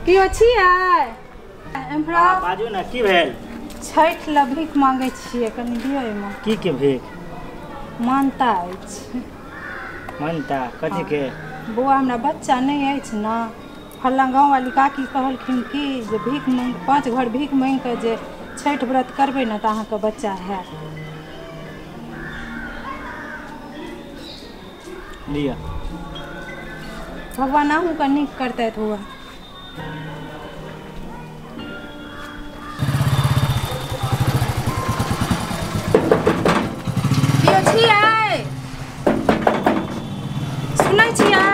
कियो छियै एम्हरा? बाजू ने, की भेल? छठि लए भीख मांगै छियै, कनि दियौ। एहिमे की के भीख? मानता अछि। मानता कथी के? बौआ, हमरा बच्चा नहि अछि ने। फल्लाँ गाँववाली काकी कहलखिन कि जे भीख माँगि, 5 घर भीख माँगि कऽ जे छठि व्रत करबै ने तऽ अहाँके बच्चा हैत। लिअ। भगवान अहूँके नीक करतथि बौआ। कियो छियै? सुनै छियै?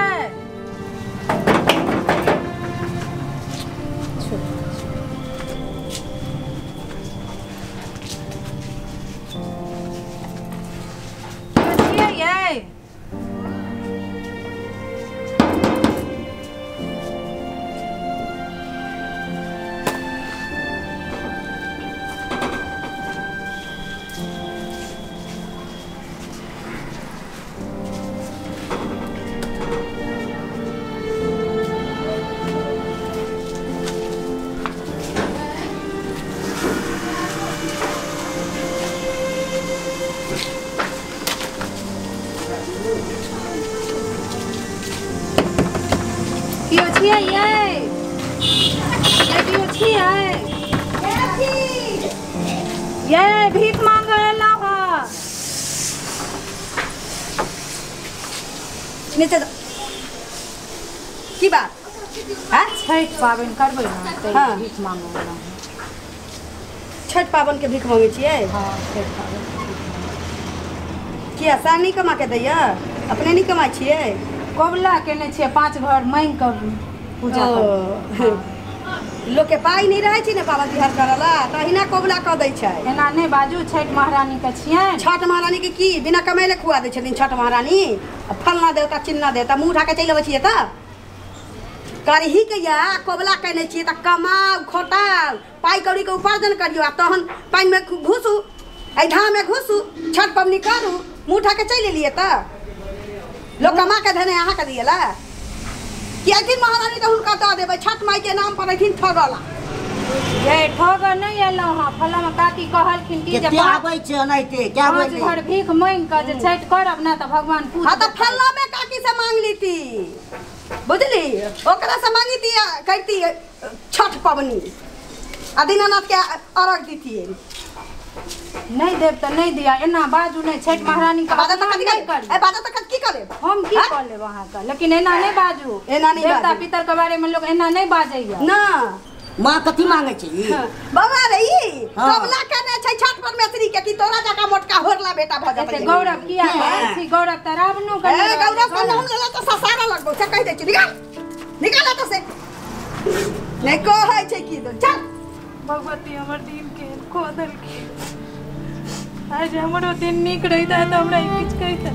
कियो छियै यै? कियो छियै यै? यै, कियो छियै यै? भीख मांगऽ एलहुँ हँ। नीचे दो। की बात हैं? छठि पाबनि करबै ने तऽ हाँ। भीख मांगऽ एलहुँ हँ। छठि पाबनि के भीख मांगै छियै? हँ, छठि पाबनि के भीख मांगै। किया साल नहि कमा के दैया? अपने नहि कमाइ छियै? कबुला केने छियै, 5 घर मांगि कऽ पूजा करबै। ओ, लोकके पाइ नहि रहै छै ने पाबनि तिहार करऽ ला, तऽ अहिना कबुला कऽ दै छै। एना नहि बाजू, छठि महारानी के छियनि। छठ महारानी के की बिना कमैले खुआ दै छथिन छठ महारानी? आ फलना देवता चिन्ना देवता मुँह उठा के चलि अबै छियै। तऽ करही के या कबुला केने छियै तऽ कमाउ खोटाउ, पाइ कौड़ीके उपार्जन करियौ आ तहन पानिमे घुसू, एहि धाममे घुसू, छठ पबनी करू। मुँह उठा के चलि एलियै तऽ लोक कमा के धने अहाँके दियला कि अथिन महारानी तऽ हुनका दऽ देबै? छठ माइके नाम पर अथिन ठगला। ये ठगऽ नहि एलहुँ हँ। फलामा काकी कहलखिन कि जे कते आबै छै एनाहिते क्या 5 बोलली? घर भीख मांगि कऽ जे छठि करब ने तऽ भगवान पूछ हाँ तऽ देतनि। फल्ला में काकी से मांग लीती, बुझली? ओकरा से मांगीती आ करती छठ पबनी आ दीनानाथ के अर्घ दीतियै। नहि देब तऽ नहि दिअ, एना बाजू नहि। छठि महारानी के बाजा तऽ अपमान कथी नहि करे? करी। ए बाजा तऽ की करे? हम की हाँ? कऽ लेब अहाँके, लेकिन एना नहि बाजू। एना नहि देवता बाजू। पितर के बारे में लोक एना नहि बाजैया। ना। माँ, कथी मांगे छै ई? बाबा रे, ई हाँ। कबला केने छै छठ परमेश्वरी के कि तोरा जकाँ मोटका होरला बेटा भऽ एते जेतै। गौरव किया किया? करै छी? गौरव तऽ रावणो के ए नहि रहै। गौरव के नाम लेला तऽ ससारा लगबौ से कहि दै छी। निकाल निकाल एतऽ से, नहि कहै छै की दो, चल। भगवती हमर दिन केहन कऽ देलखिन। आइ जे हमरो दिन नीक रहिता तऽ हमरा ई किछु कहिता।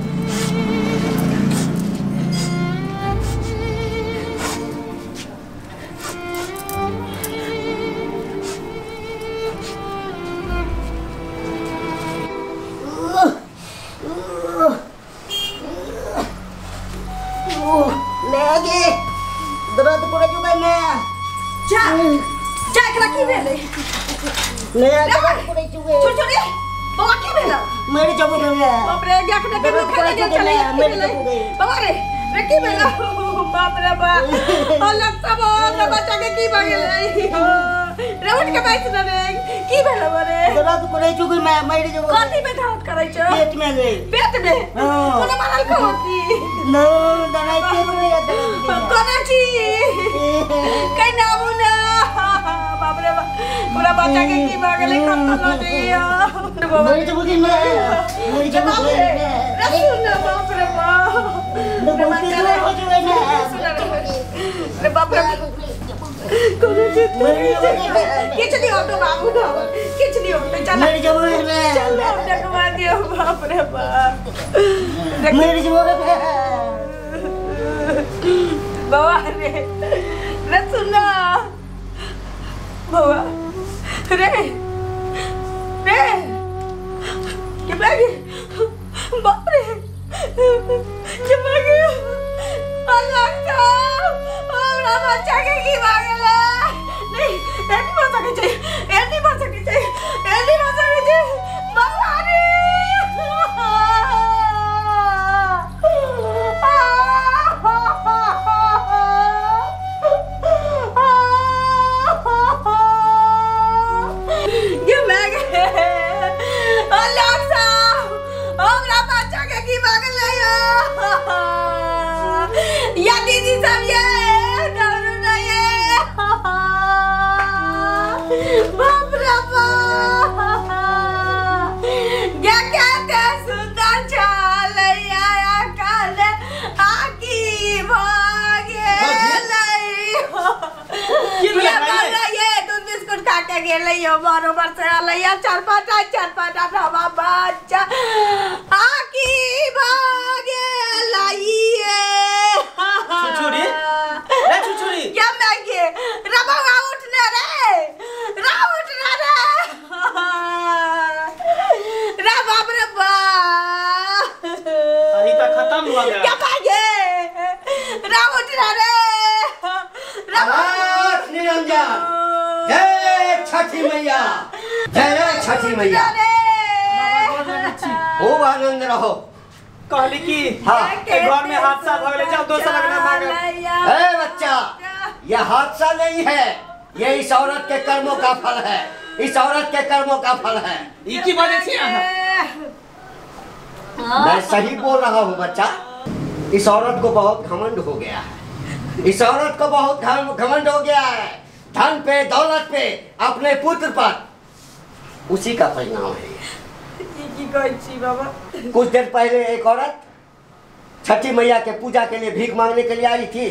मैं दर्द करे जुगे मैं। जा जा, एकरा की भेलै? मैं दर्द करे जुगे। छोड़ छोड़ रे बाबा, की भेलै? मेरे जबो गए। बाप रे, जखने के दर्द खाने करै गेल छै छलै। ने, की मरि भेलै? जेबो गे। बाबा रे रे, की भेलै? बाप रे बाप, अलग सब हमरा बच्चा के की भऽ गेलै रे? उठ के बैठ न रे, की भेलै रे? दर्द करे जुगे मैं, मरि जबो। कथी में दर्द करै छौ? पेट में गए। पेट में? हाँ। कोनो मारल खो की? नो दनाई, पेट में दर्द। कोना छी? कहीं ना आबू ना। बाप रे बाप, पूरा बच्चा के की भऽ गेलै? खत्म न जइया। मरि जबो गे मैं, मरि जबो बाप रे गे। रे, सुन ना, बाप रे बाप रे, बहुते बच्चा दूर रे। हो जुगे मैं। रे बाप रे, कोनो चीज मरि जबो गे। किछु नहीं होतो बाबू, ना किछु नहीं होतो, चल। मरि जबो गे मैं। चल, देखवा दियो। बाप रे बाप। मरि जबो गे मैं। बाबा रे रे, सुन ना बाबा रे रे, के भागे? बाप रे, के भागे? अल्लाह साहब, हमरा बच्चा के की भऽ गेलै? सब ये दौड़ू ना ये बाप रे बाप क्या कहते सुंदर छलैया काल आकी भागे ये दूध बिस्कुट खा के गेलै बरोबर से अलैया चरपटा चरपटा हवा बच्चा आकी भागे लाइए छुछुरी रे छुछुरी क्या मांगे रबा उठने रे रा उठने रे रा बाप रे बाप अरे त खत्म हो गया क्या मांगे रा उठने रे निरंजन जय छठी मैया जय छठी मैया खूब आनंद रहो। कहली की हाँ घर में हादसा भ गेलै जाओ दोसर लगना मांगे। ए बच्चा यह हादसा नहीं है, ये इस औरत के कर्मों का फल है, इस औरत के कर्मों का फल है। ई की बात छी अहाँ? मैं सही बोल रहा हूँ बच्चा। इस औरत को बहुत घमंड हो गया है, इस औरत को बहुत घमंड हो गया है, धन पे दौलत पे अपने पुत्र पर, उसी का परिणाम है। बाबा कुछ देर पहले एक औरत छठी मैया के पूजा के लिए भीख मांगने के लिए आई थी।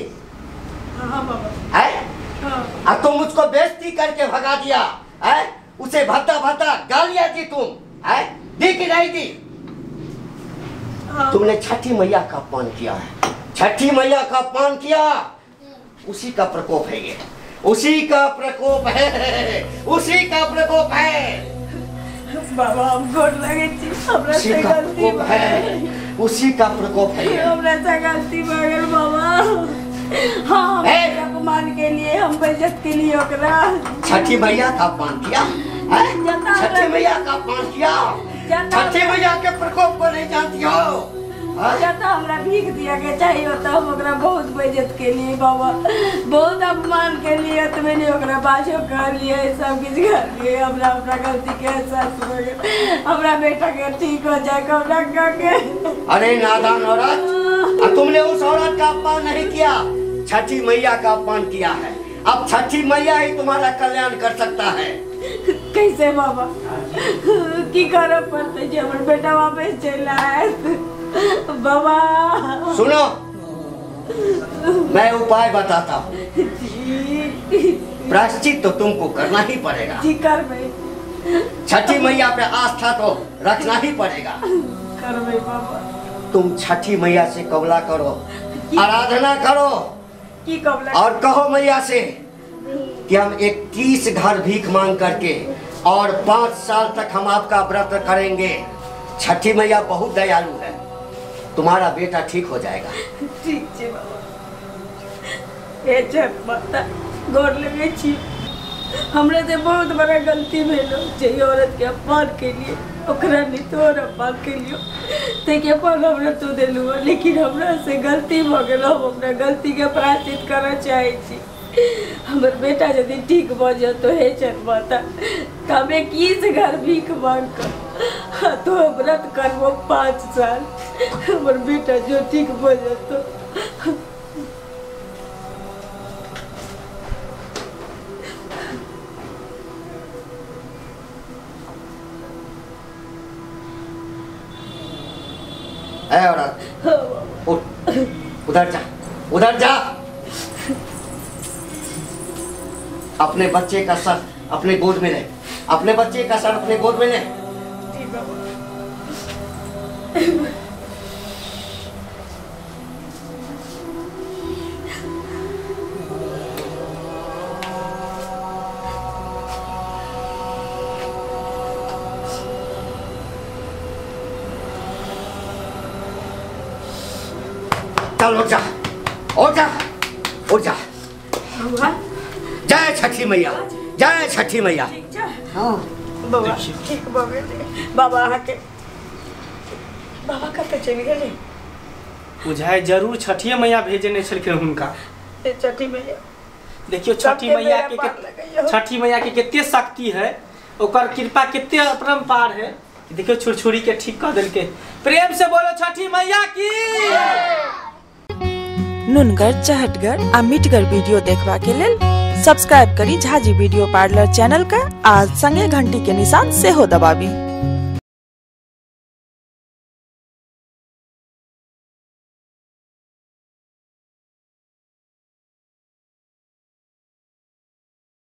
हाँ बाबा है? हाँ। तुम उसको बेइज्जती करके भगा दिया है, उसे भद्दा भद्दा गालियां दी तुम, है दी कि नहीं दी? हाँ। तुमने छठी मैया का अपमान किया है, छठी मैया का अपमान किया, उसी का प्रकोप है ये, उसी का प्रकोप है, उसी का प्रकोप है। बाबा हम गोर लगे छी, हमरा से गलती है, उसी का प्रकोप है, हमरा से गलती भ गेल बाबा। हाँ हम अपमान के लिए, हम बेइज्जत के लिए ओकरा छठी मैया का अपमान किया है, छठी मैया का अपमान किया, छठी मैया के प्रकोप को नहीं जानती हो। जता हमरा भीख दिया के चाहिए होता हम ओकरा बहुत बेइज्जत के लिए बाबा, बहुत अपमान के लिए तो मैंने ओकरा बाजो कर लिए, सब कुछ कर लिए। हमरा अपना गलती के एहसास हो गेल, हमरा बेटा के ठीक हो जाए हमरा के। अरे नादान औरत, तुमने उस औरत का अपमान नहीं किया, छठी मैया का अपमान किया है। अब छठी मैया ही तुम्हारा कल्याण कर सकता है। कैसे बाबा की करे पड़ते जे हमर बेटा वापस चल आयत? बाबा सुनो, मैं उपाय बताता हूँ। प्रायश्चित तो तुमको करना ही पड़ेगा। जी करबै। छठी मैया पे आस्था तो रखना ही पड़ेगा। करबै बाबा। तुम छठी मैया से कबला करो, आराधना करो की कबला, और कहो मैया से कि हम 21 घर भीख मांग करके और 5 साल तक हम आपका व्रत करेंगे। छठी मैया बहुत दयालु है, तुम्हारा बेटा ठीक हो जाएगा। ठीक छे बाबा। हे छठ माता गोर लगे छी, हमरा से बहुत बड़ा गलती भेलो जे औरत के अपमान के लिए, ओकरा नहीं तोर अपमान के लिए ते के अपन हमरा तू देलू, लेकिन हमरा से गलती भ गेल। हम अपना गलती के प्रायश्चित करऽ चाहै छी। हमर बेटा यदि ठीक भ जेतौ हे छठ माता, त हम 21 घर भीख मांग कर तो व्रत करबो 5 साल, हमर बेटा जो ठीक भ जेतौ। ए औरत, उठ, उधर जा, उधर जा। अपने बच्चे का सर अपने गोद में ले, अपने बच्चे का सर अपने गोद में ले। चल उठ जा, उठ जा, उठ जा। जय छठी मैया, जय छठी मैया। हाँ बाबा ठीक बाबा, बाबा अहाँके बाबा कतऽ चलि गेलै? बुझाय जरूर छठिए मैया भेजने छलखिन हुनका। छठी मैया देखियो, छठी मैया के, छठी मैया के कते शक्ति है, ओकर कृपा कते अपरंपार है। देखियो छुरछुरी के ठीक कर देलके। प्रेम से बोलो छठी मैया की। नुनगर, चहटगर आ मिठगर वीडियो देखबा के लेल सब्सक्राइब करी झाजी वीडियो पार्लर चैनल के आ संगे घंटी के निशान सेहो दबाबी।